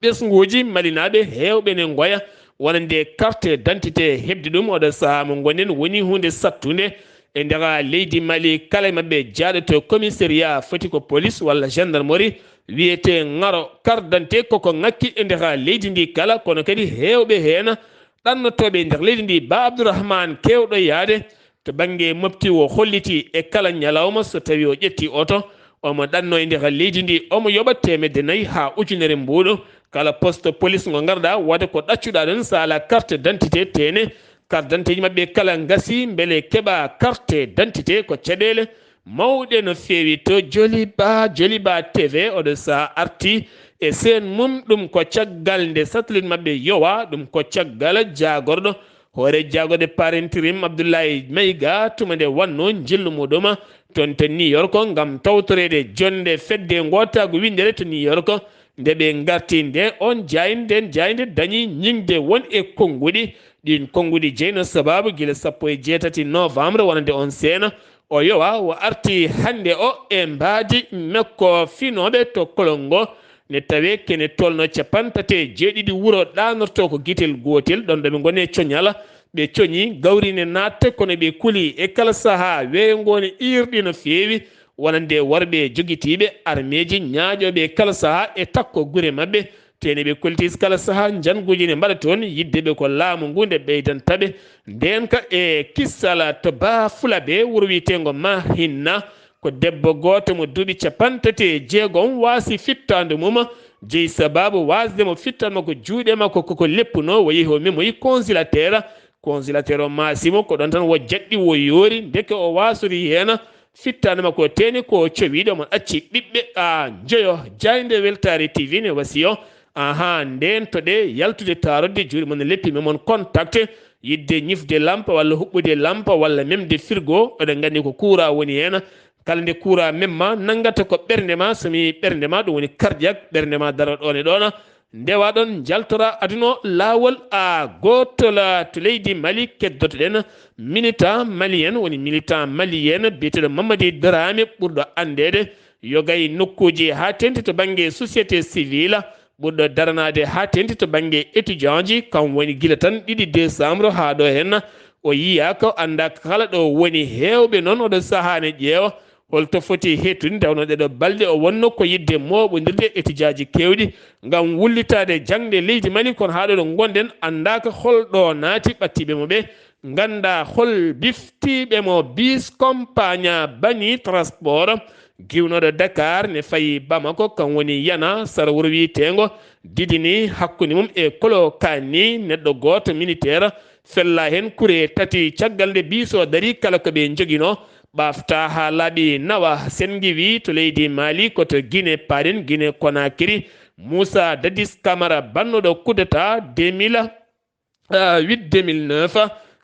ɓesnguuji malinaaɓe heewɓe ne ngoya wonande carte d'identité. Heɓde ɗum oɗo sahaa mo ngonɗen woni huunde sattunde e nder leydi Mali. Kala e maɓɓe jaaɗo to commissariat, foti ko police walla gendarmerie wiyetee ŋaro. Carte d'identité koko ŋakki e nder leydi ndi kala, kono kadi heewɓe heen ɗannotooɓe e nder leydi ndi. Ba Abdourahmane, keewɗo yahde to bannge mofti, o holliti e kala ñalawma, so tawii o ƴetti oto, omo ɗanno e nder leydi ndi, omo yoɓa teemedde nayi haa ujunere mbuuɗu. Kala poste police ngo ngarɗaa, wooda ko ɗaccuɗaa ɗon, so alaa carte d'identité, teene. Carte d'identité ji maɓɓe kala ngasi, mbele keɓa carte d'identité. Ko caɗeele mawɗe no feewi. To Joliba, Joliba T V oɗo sahaa arti e seen mum. Ɗum ko caggal nde satellite maɓɓe yowa, ɗum ko caggal jaagorɗo hoore jaagorɗe Parenterim Abdoulaye Maïga, tuma nde wannoo njillu muɗum toon to New York ngam tawtoreede jonnde fedde ngootaagu winndere to New York. Nde ɓe ngarti nde, on jaaynde, nden jaaynde dañi ñiŋde won e konnguɗi. Ɗiin konnguɗi jeyno sabaabu gila sappo e jeetati novembre, wonande on seena o yowa, o arti hannde o e mbaadi makko finooɓe to Kolongo, ne tawee kene tolno capanɗe tati e jeeɗiɗi wuro ɗaanortoo ko gitel gootel, ɗon ɗo ɓe ngoni e coñal. Ɓe coñi, gawri ne naatta, kono ɓe kuli e kala sahaa, weeyo ngo ne iirɗi no feewi, wonande worɓe jogitiiɓe armeeji ñaaƴooɓe e kala sahaa e takko gure maɓɓe. Teene ɓe kollitii kala sahaa, njannguuji ne mbaɗa toon, yiɗde ɓe ko laamu ngu nde ɓeydanta ɓe. Ndeen ka e kisal to Bafulabe, wuro wiyeteengo Mahinna, ko debbo gooto mo duuɓi capanɗe tati e jeegom waasi fittaandu mum, jeyi sabaabu waasde mo fittaandu makko juuɗe makko koko leppunoo, o yehi o memoyi congélateur. Congélateur o maasi mo, ko ɗoon tan o jaɗɗi, o yoori, ndeke o waasori heen fittaandu makko teeni ko cowiiɗo, mo acci ɓiɓɓe a njoyo. Jaaynde Weltaare T V ne wasiyo, ahaa, ndeen to ɗe yaltude taarorde juuɗe mon leppi, mi mon contact, yiɗde ñifde lampa walla huɓɓude lampa walla memde frigo, oɗon nganndi ko kuuraa woni heen. Kala nde kuuraa memma, nanngata ko ɓernde ma, so mi ɓernde ma, ɗum woni cardiaque, ɓernde ma daro ɗoon e ɗoon. Ndewa ɗon, njaltora aduna o laawol a gootol. To leydi Mali, keddotoɗen militant malien, woni militant malien biyeteeɗo Mamadi Darame, ɓurɗo anndeede yoga e nokkuuji haa teeŋti to bannge société civile, ɓurɗo daranaade haa teeŋti to bannge étudiant ji. Kam woni gila tan ɗiɗi décembre haa ɗo heen o yiyaaka, o anndaaka kala ɗo woni. Heewɓe noon oɗo sahaa ne ƴeewa holto foti heɗtude, nde tawnoo ɗeeɗoo balɗe o wonno ko yiɗde mooɓondirde e étudiant ji keewɗi ngam wullitaade jaŋde leydi Mali, kono haa ɗo ɗo ngonɗen anndaaka hol ɗo naati. Ɓattiiɓe mo ɓe nganndaa hol biftiiɓe mo. Bis compagnie Bani Transport giwnooɗo Dakar ne fayi Bamako, kam woni yana sara wuro wiyeteengo Didini, hakkunde mum e Kolo Kani, neɗɗo gooto militaire fella heen kure tati. Caggal nde biis o darii, kala ko ɓe njoginoo ɓaafta haa laaɓi nawa. Sen ngiwii to leydi Mali, ko to Guinée paaɗen, Guinée Conakry. Moussa Dadis Camara, bannuɗo kudeta deux mille huit deux mille neuf,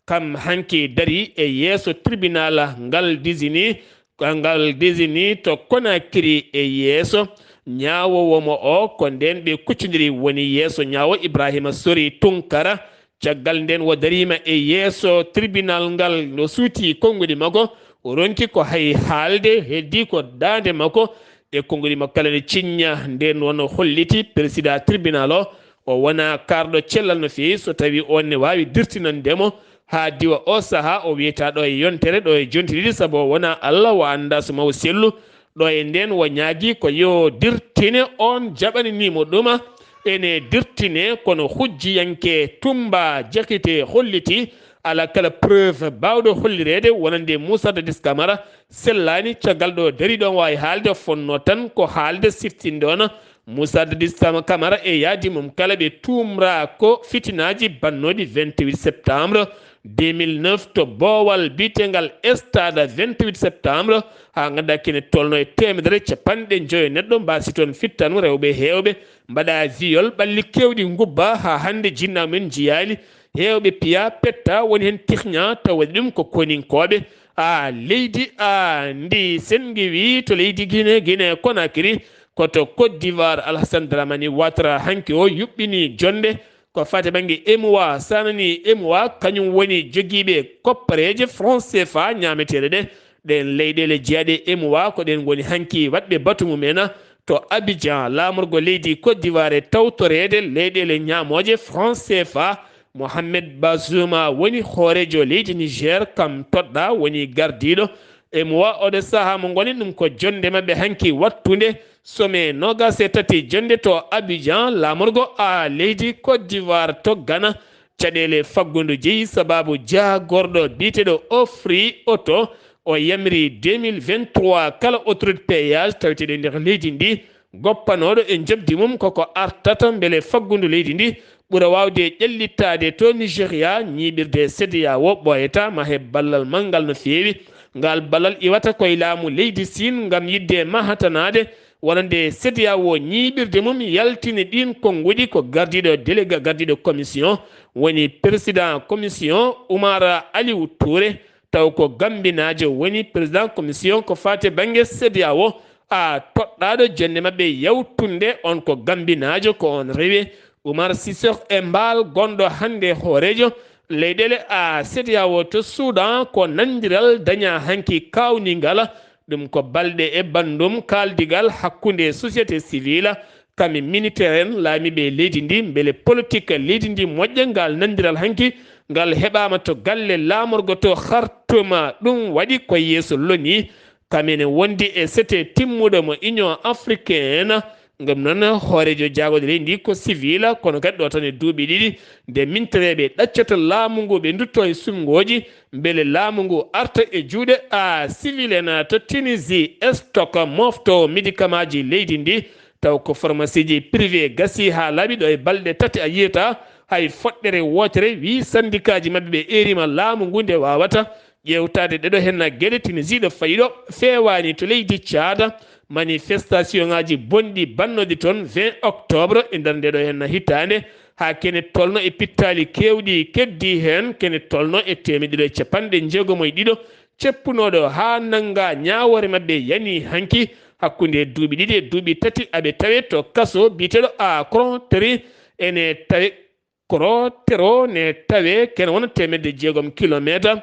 kam hanki darii e yeeso tribunal ngal Didini, ngal Didini to Conakry e yeeso ñaawoowo mo o. Ko ndeen ɓe kuccondiri, woni yeeso ñaawo Ibrahima Sori Tunkara. Caggal ndeen o dariima e yeeso tribunal ngal, o suuti konnguɗi makko, o ronki ko hay haalde, heddii ko daande makko e konnguɗi makko kala ne cinña. Ndeen wano holliti président tribunal o, o wonaa kaarɗo cellal no feewi, so tawii oon ne waawi dirtinande mo haa diwa o sahaa. O wiyataa ɗo e yontere, ɗo e jonte ɗiɗi, sabu o wonaa Allah, o anndaa so ma o sellu. Ɗo e ndeen o ñaagii ko yo dirtine, oon jaɓananii mo ɗum, ene dirtine, kono hujjiyanke Tumba Jakite holliti alaa kala preuve baawɗo hollireede wonande Moussa Dadis Camara sellaani. Caggal ɗo darii ɗoon waawi haalde, fotnoo tan ko haalde siftinde oon Moussa Dadis Camara e yaadi mum kala ɓe tuumraa ko fitinaaji bannooɗi vingt-huit septembre deux mille neuf to boowal biyeteengal Stade vingt-huit septembre, haa nganndaa kene tolno e teemedere e capanɗe njoyo neɗɗo mbaasi toon fittanoo, rewɓe heewɓe mbaɗa viol, ɓalli keewɗi ngubba, haa hannde jinnaaɓe men njiyaali Heewɓe piya petta, woni heen tihña, taw waɗi ɗum ko koninkooɓe. A leydi a ndi senngi wi to leydi Guinée, Guinée Conakry, ko to Côte d'Ivoire, Alassane Dramane Ouattara hanki o yuɓɓini jonnde ko fate bannge emoa, sanani emoa, kañum woni jogiiɓe koppareeje franc C F A ñaameteeɗe ɗe. Ɗeen leyɗeele jeyaɗe emoa ko ɗeen ngoni hanki waɗɓe batu mum en to Abidjan, laamorgo leydi Côte d'Ivoire e tawtoreede leyɗeele ñaamooje franc C F A. Mohamed Bazouma woni hooreejo leydi Niger, kam toɗɗa woni gardiiɗo emoa. Oɗo sahaa mo ngoni ɗum ko jonnde maɓɓe hanki wattunde sommet noogaas e tati jonnde to Abidjan, laamorgo a leydi Côte d'Ivoire to Ghana. Caɗeele faggudu jeyi sabaabu jagorɗo biyeteeɗo Ofri Oto, o yamiri deux mille vingt-trois kala autoroute péage taweteeɗo e nder leydi ndi, goppanooɗo e njoɓdi mum koko artata mbele faggudu leydi ndi ɓura waawde ƴellitaade to Nigeria, ñiiɓirde CEDEAO ɓooyata ma heɓ ballal manngal no feewi. Ngal ballal iwata koye laamu leydi Siin ngam yiɗde mahatanaade wonande CEDEAO ñiiɓirde mum yaltini ɗiin konnguɗi. Ko gardiiɗo délégué, gardiiɗo commission woni président commission Oumar Aliou Touré, taw ko Gambinaajo woni président commission ko faati bannge CEDEAO. A toɗɗaaɗo jonnde maɓɓe yawtunde on ko Gambinaajo, ko on rewi Oumar Sissoko Embaló, gonɗo hannde hooreejo leyɗeele a CEDEAO to Soudan. Ko nanndiral daña hanki kaawningal. Ɗum ko balɗe e banndum kaaldigal hakkunde société civile, kam e militaire en, laamiiɓe leydi ndi, mbele politique leydi ndi moƴƴa. Ngal nanndiral hanki ngal heɓaama to galle laamorgo to Khartoum. Ɗum waɗi ko yeeso loni, kam ene wondi e sete timmuɗo mo Union africaine. Ngam noon, hooreejo jaagorɗe leydi ndi ko civil, kono kadi ɗo tan e duuɓi ɗiɗi nde mintereeɓe ɗaccata laamu ngu, ɓe ndutto e suɓngooji mbele laamu ngu arta e juuɗe a civil en to Tunisie. Stock mofto médicament ji leydi ndi, taw ko pharmacie ji privé gasi haa laaɓi. Ɗo e balɗe tati a yiyata hay foɗɗere wootere, wi syndicat ji maɓɓe ɓe eerima laamu ngu nde waawata ƴeewtaade ɗeɗo henna geɗe. Tunisie ɗo fayi ɗo feewaani to leydi Caada, manifestation ŋaaji bonɗi bannoɗi toon vingt octobre e nder ndeɗo henna hitaande, haa kene tolno e pittaali keewɗi keddi heen, kene tolno e teemedde ɗiɗo e capanɗe jeegom e ɗiɗo ceppunooɗo haa nannga ñaawoore maɓɓe yani hanki hakkunde duuɓi ɗiɗi e duuɓi tati aɓe tawe to kaso biyeteeɗo a Koronteri. Ene tawe Korotero ne tawe kene wona teemedde jeegom kilomeetar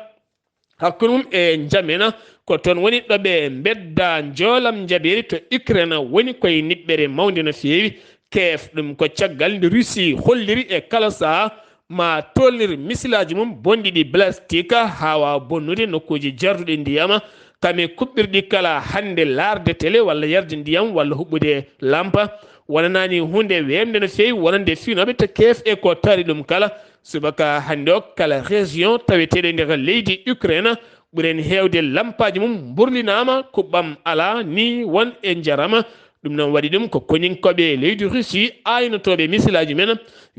hakkunde mum e Njamena. Ko toon woni ɗo ɓe mbedda njoolam njaɓeeri to Ukraine woni koye niɓɓere mawnde no feewi. Kiev, ɗum ko caggal nde Russie holliri e kala sahaa ma tolnir misilaaji mum bonɗi ɗi plastique haa waawa bonnude nokkuuji jarduɗi ndiyam, kam e kuɓɓirɗi kala hannde laarde tele walla yarde ndiyam walla huɓɓude lampa. Wonanaani huunde weemde no feewi wonande fiinooɓe to Kiev e ko taari ɗum kala. Subaka hannde o, kala région taweteeɗo e nder leydi Ukraine ɓuren heewde lampaaji mum mburlinaama, kuɓɓam alaa, ni won e njarama. Ɗum noon waɗi ɗum ko koninkooɓe leydi Russie aynotooɓe misilaaji men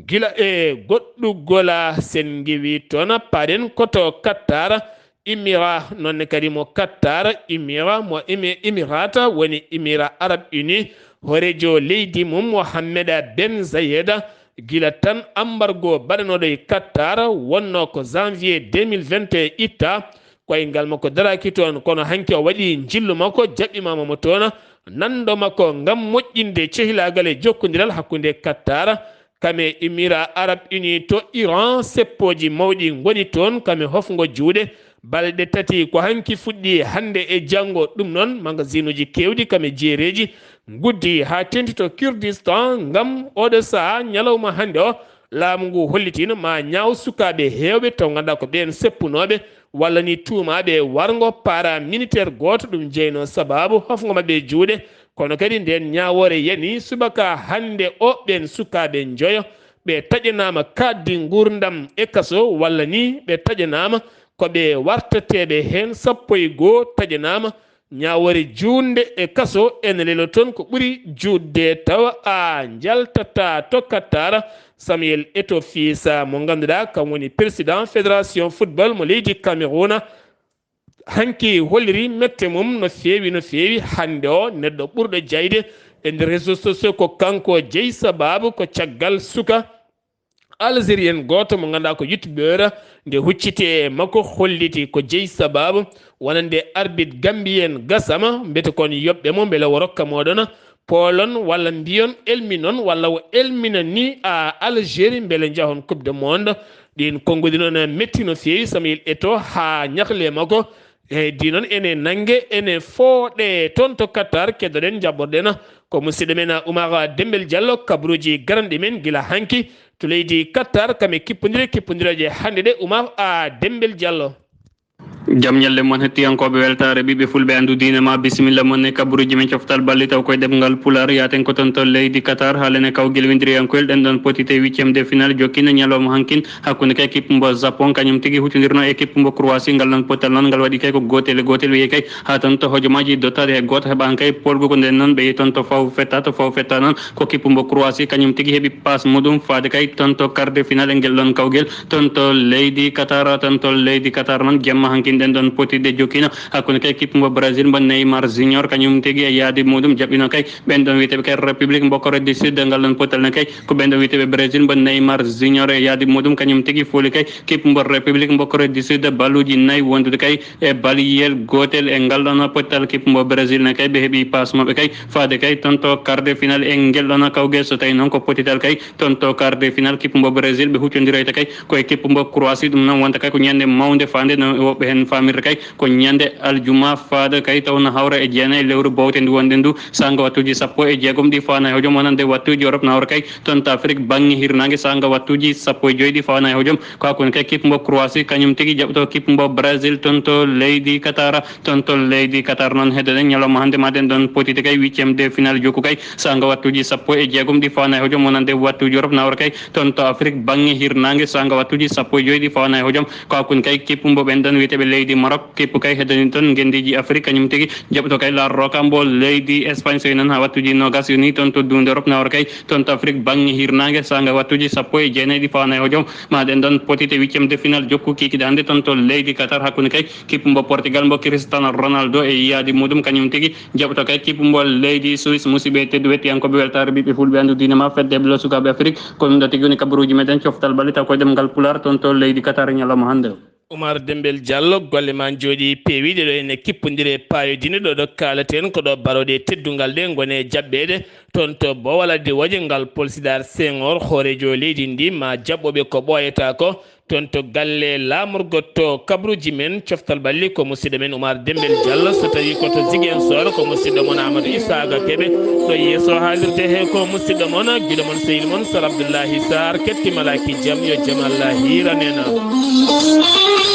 gila e goɗɗugol a sen ngewi toon. Paaɗen ko to Qatar, Imira, noon ne kadi mo Qatar, Imira mo Imi-, Imirata woni Imira Arab Uni, hooreejo leydi mum Mohammed Ben Zayed. Gila tan ambargo baɗanooɗo e Qatar wonno ko janvier deux mille vingt et un itta, koyngal makko daraaki toon, kono hanki o waɗi njillu makko, jaɓɓimaama mo toon, nanndo makko ngam moƴƴinde cehilaagal e jokkondiral hakkunde Qatar, kam e Émirats Arabes Unis to Iran. Seppooji mawɗi ngoni toon, kam e hofngo juuɗe. Balɗe tati ko hanki fuɗɗi, hannde e janngo. Ɗum noon, magasinuuji keewɗi, kam e jeereeji, nguddi haa teeŋti to Kurdistan ngam oɗo sahaa, ñalawma hannde o, laamu ngu hollitiino ma ñaaw sukaaɓe heewɓe taw ngannduɗaa ko ɓeen seppunooɓe walla ni tuumaaɓe warngo paramilitaire gooto. Ɗum jeynoo sabaabu hofngo maɓɓe e juuɗe. Kono kadi ndeen ñaawoore yani subaka hannde o, ɓeen sukaaɓe njoyo ɓe taƴanaama kaaɗdi nguurndam e kaso walla ni ɓe taƴanaama ko ɓe wartateeɓe heen, sappo e goo taƴanaama ñaawoore juutnde e kaso. Ene leloo toon ko ɓuri juutde tawa a njaltataa to Qatar. Samuel Eto'o Fils mo ngannduɗaa kam woni président fédération football mo leydi Cameroun, hanki holliri mette mum no feewi, no feewi. Hannde o neɗɗo ɓurɗo jayde e nder réseaux sociaux ko kanko jeyi, sabaabu ko caggal suka Algérien gooto mo ngannduɗaa ko youtubeur, nde hucciti e makko holliti ko jeyi sababu wonande arbitre gambien Gassama, mbete kon yoɓɓe mo mbele o rokka moɗon poolon walla mbiyon elminon walla o elmina ni a Algérie mbele njahon coupe de monde. Ɗin konguɗi noon metti no feewi, Samuel Eto'o haa ñahle makko. Eyyi, ɗi noon ene nannge, ene fooɗe toon to Qatar. Keddoɗen, jaɓɓorɗen ko musidɗo men Oumar Dembel Diallo, kabaruuji garanɗi men gila hanki to leydi Qatar, kam e kippondire, kippondireeje hannde ɗe. Oumar a Dembel Diallo. Jam ñalle mon, hettiyankooɓe weltaare ɓiɓɓe fulɓe, anndu diine ma, bisimilla mon e kabaruuji men coftal balli taw koye ɗemngal Pulaar. Yaaten ko toon to leydi Qatar, haalene kawgel winndiriyankoyel ɗen ɗon potite huitième de finale jokkinde ñalawma hankin hakkunde kay équipe mbo Japon, kañum tigi huccondirno e équipe mbo Croatie. Ngal noon potal noon ngal waɗi kay ko gootel e gootel, wiyee kay haa toon to hojomaaji dottaade he gooto heɓaani kay poolgu. Ko nden noon ɓe yehi toon to faw fetta, to faw fetta noon ko équipe mbo Croatie kañum tigi heɓi passe muɗum faade kay toon to quart de finale e ngel ɗon kawgel toon to leydi Qatar. Toon to leydi Qatar noon jemma hankin ɗen ɗon potitde jokkino hakkunde kay équipe mbo Brésil mbo Neymar Junior, kañum tigi e yaadi muɗum jaɓɓino kay ɓen ɗon wiyeteeɓe kay République mbo Corée du Sud. Ngal ɗon potal ne kay ko ɓen ɗon wiyeteeɓe Brésil mbo Neymar Junior e yaadi muɗum kañum tigi fooli kay équipe mbo République mbo Corée du Sud balluuji nayi wondude kay e baliyel gootel e ngal ɗon potal. Équipe mbo Brésil ne kay ɓe heɓi passe maɓɓe kay faade kay toon to quart de finale e ngel ɗon kawgel. So tawi noon ko potital kay toon to quart de finale, équipe mbo Brésil ɓe huccondiroyta kay ko équipe mbo Croatie. Ɗum noon wonta kay ko ñande mawnde faande no woɓɓe heen faamirta kay ko ñande aljuma faade kay, taw no hawra e jeenayi lewru bowte ndu wonɗen ndu, saanga wattuuji sappo e jeegom ɗi fawaani e hojom, wonande wattuuji Europe no hawra kay toon to Afrique baŋŋe hirnaange, saanga wattuuji sappo e joy ɗi fawaani e hojom. Ko hakkunde kay équipe mbo Croatie kañum tigi jaɓɓoto équipe mbo Brésil toon to leydi Qatar. Toon to leydi Qatar noon heddoɗen ñalawma hannde ma ɗen ɗon potite kay huitième de finale jokku kay, saanga wattuuji sappo e jeegom ɗi fawaani e hojom, wonande wattuuji Europe no hawra kay toon to Afrique baŋŋe hirnaange, saanga wattuuji sappo e joy ɗi fawaani e hojom. Ko hakkunde kay kippu mbo ɓen ɗon wiyeteeɓe leydi Maroc, kippu kay heddani toon ngenndiiji Afrique kañum tigi jaɓɓoto kay La Roca mbo leydi Espagne, so noon haa wattuuji noogas yoni toon to duunde Europe no hawra kay toon to Afrique baŋŋe hirnaange, saanga wattuuji sappo e jeenayi ɗi fawaani e hojom. Ma ɗen ɗon potite huitième de finale jokku kikiɗe hannde toon to leydi Qatar hakkunde kay kippu mbo Portugal mbo Cristiano Ronaldo e yaadi muɗum kañum tigi jaɓɓoto kay kippu mbo leydi Suisse. Musidɓe tedduɓe, hettiyankooɓe weltaare ɓiɓɓe fulɓe, anndu diine ma, fedde heblo sukaaɓe Afrique, ko ɗum ɗo tigi woni kabaruuji meɗen coftal balɗe taw koye ɗemngal Pulaar toon to leydi Qatar ñalawma hannde o. Oumar Dembel Diallo, golle ma njooɗi peewiɗe ɗo, ene kippondire paayodine ɗo, ɗo kaalaten ko ɗo barooɗe teddungal ɗe ngone jaɓɓeede toon to Bowal Addi Wooje ngal Paul Sédar Senghor, hooreejo leydi ndi, ma jaɓɓooɓe ko ɓooyata ko toon to galle laamorgo to kabaruuji men coftal balli ko musidɗo men Oumar Dembel Diallo, so tawi ko to Ziguinchor ko musidɗo mon Amadou Isaaga Kebe, ɗo yeeso haalirde he ko musidɗo mon giɗo mon sehil mon Sar Abdoullahi Sarr, ketti malaki jam, yo jam Allah hiiran en.